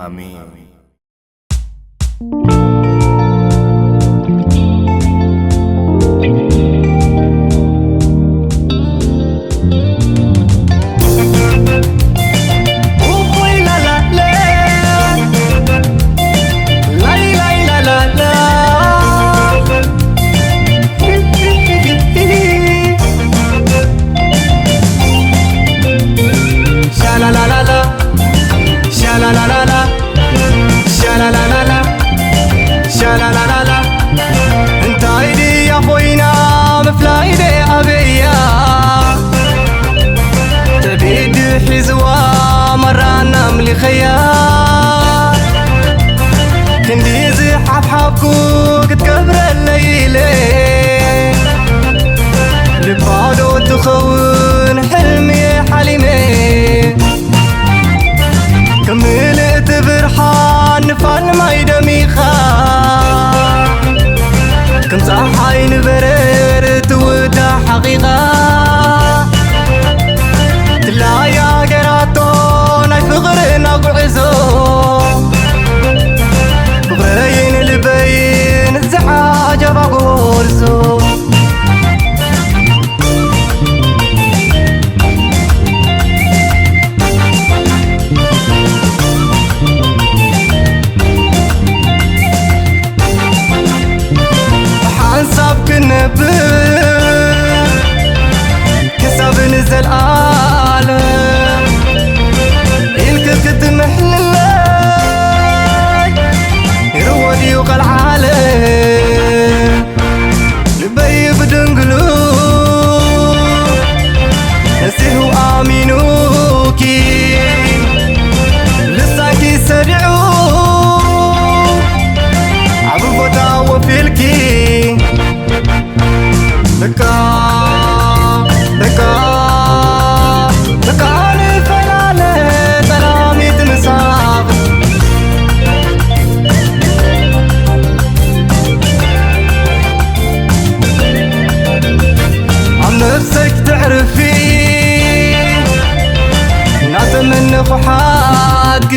ኣሜን። Sha la la la la, sha la la la la, sha la la la la፣ sha la la la la። እንታይ ድያ ኮይና ምፍላይ ደይ ኣበያ፣ ትዕቢት ድዩ ሒዝዋ መራና ኣምሊኸያ። ክንዲ ዝሓብሓብኩ ክትከብረለይ ኢለ፣ ልባዶ ትኸውን ሕልምየ ሓሊመ። ከም ምልእቲ ብርሃን ንፋል ማይ ደሚኻ፣ ከም ጸሓይ ንበረር ትውዳ ሓቂቓ። ትላያ ገራቶ ናይ ፍቕርና ጉዕዞ፣ ፍቕረይን ልበይን ዝዓጀባ ጎርዞ። ብሓንሳብ ክነብር ክሳብ ንዘልኣለም ኢልኪ ክትምሕልለይ፣ ርዎ ድዩ ቀልዓለም? ልበይ ብድንግሉ ነጺሁ ኣሚኑኪ፣ ልሳንኪ ሰዲዑ ዓቢ ቦታ ወፊልኪ። በቃ፣ በቃ፣ በቃ ንፈላለ፣ ጠላሚት ምሳኽ። ኣብ ነፍሰይ ክትዕርፊ እናተመነኹ ሓቂ፣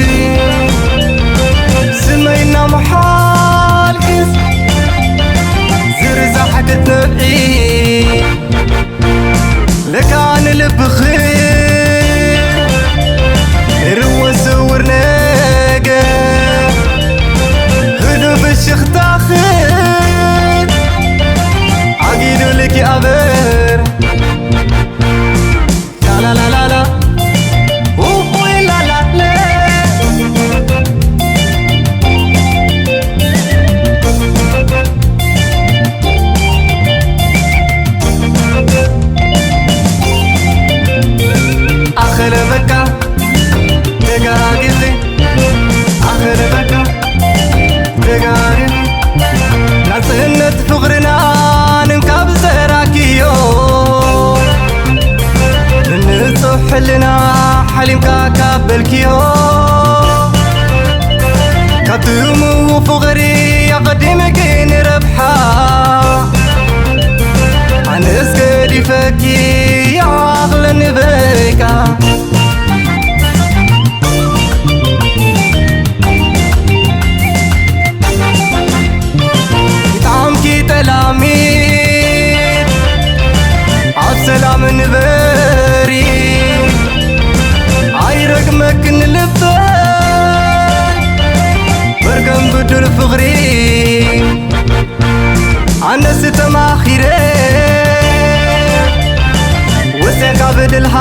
ስመይ እናመሓልክስ ዝርዛሕ ክትነብዒ። ለካ ንልብኺ ርዎ ስውር ነገር፣ ህዱእ ፍሽኽታኺ ኣጊዱ ልኪ ኣበር። ሻላላላላ፣ ውይ ላላለ። ኣኸለ በቃ ተጋጊኺ፣ ኣኸለ በቃ ተጋጊኺ። ናጽነት ፍቕርና ንንካብ ዘራክዮ፣ ንንጹሕ ሕልና ሓሊምካ ካብ በልክዮ፣ ካብ ትሙው ፍቕሪ ኣቐዲምኪ ንረብሓ። ኣነስ ገዲፈኪ ይዓቕለኒ በቃ። ይጥዓምኪ ጠላሚት ኣብ ሰላም ንበሪ። ኣይረግመክን ልበይ መርገም ብዱል ፍቕሪ። ኣነስ ተማኺረ ወሰንካ ብድልሃ